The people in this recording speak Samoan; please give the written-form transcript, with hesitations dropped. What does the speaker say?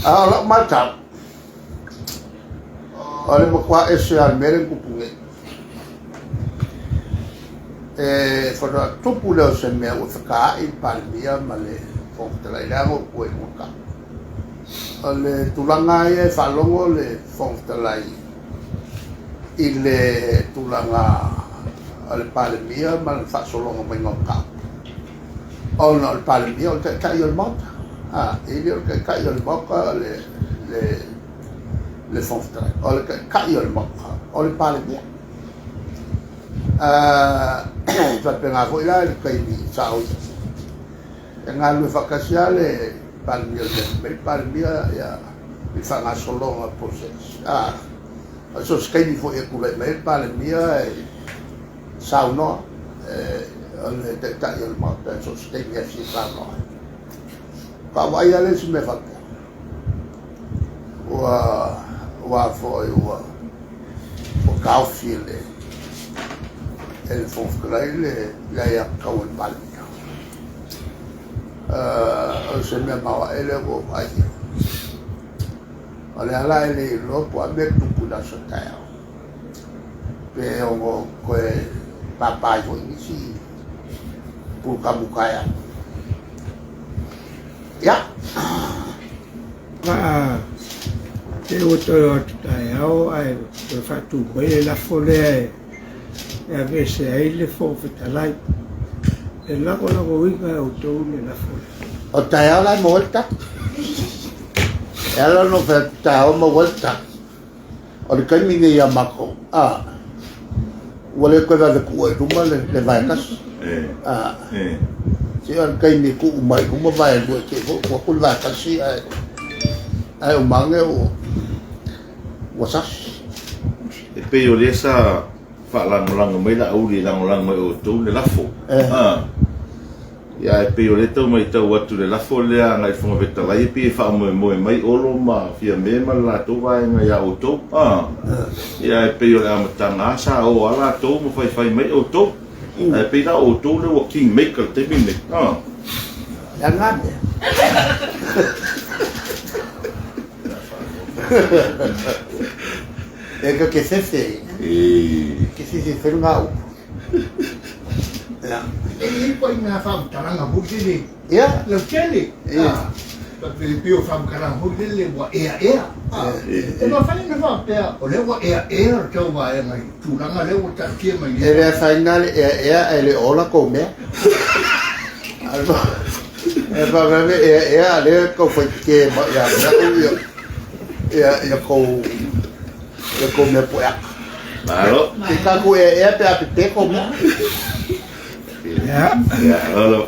A o lau matau, o le matua ese lava o le mea lea na tupu nei. E faatoa tupu lea o se mea ua fetaai le Palemia ma le Fofoga Fetalai, leaga ua tua i luga tau. O le tulaga lava ia e faalogo le Fofoga Fetalai i le tulaga o le Palemia ma le faasologa maiga o mataupu, ona o le Palemia o le Taitai o le Maota, a, e le o le Taitai o le Maota le, le, le Fofoga Fetalai, o le Taitai o le Maota o le Palemia. E faapena foi la i le taimi sa ou i ai, e galulue faatasi lava le Palemia o le mea, le Palemia ia, i le faagasologa o le process. A, o so o se taimi foi e tulai mai ai le Palemia e saunoa, o le Taitai o le Maota i so o se taimi e fia saunoa ai. Faatoa vaai lava lea i se mea faapea. Ua, ua foi, ua, ua taofi e le, e le Fofoga Fetalai le, le aiatatau a le Palemia. O se mea maoae lea ua ou vaai i ai. O lea la e le iloa po o a mea e tupu i le aso a taeao, pe ono toe papa ai foi nisi pulukamu taeao. Ia. Aa, te ua toe o atu taeao ae toe faatu mai le lafo lea e e aveese ai le Fofoga Fetalai. E lagolagoina e outou le lafo lea. O taeao la e maua ai le tali. E ala ona ou fai atu taeao e maua ai le tali, o le taimi lenei ia matou, a, ua le toe vave tuua i luma le, le vae tasi. A, se o le taimi e tuu mai i luma vae lua, te i foi ua tuu atu le vae tasi ae, ae uma ane ua, ua sasi. E pei o lea sa faalagolago mai Laauli e lagolago e outou le lafo. A. Ia ae pei o lea e tau matau atu i le lafo lea agai i le Fofoga Fetalai e pei e faamoemoe mai Olo ma Fiame ma le latou vaega ia outou. A. Ia ae pei o le amataga lava sa o lava latou ma faifai mai outou. Ae pei la o outou lea ua king maker i le taimi lenei. A. Ia na mea. E ka ke fefe. Ke fefe fai ngā upu. Ia. E i ai koe i ngā whakamataraga foi lele. Ia. Lautele. Ia. E pei o whakamataraga foi lele ua eaea. E mafai ona faapea o lea ua eaea le tou vaega i tulaga lea ua taatia mai nei. E le afaina le eaea ae le o ola kou mea. E faapea eaea a lea tau fai tetē mai ia te au ia ia ia kou ia kou mea pueaka. Malo. Se i tatou eaea pe a pepe kou mea. Ia. Ia, Olo.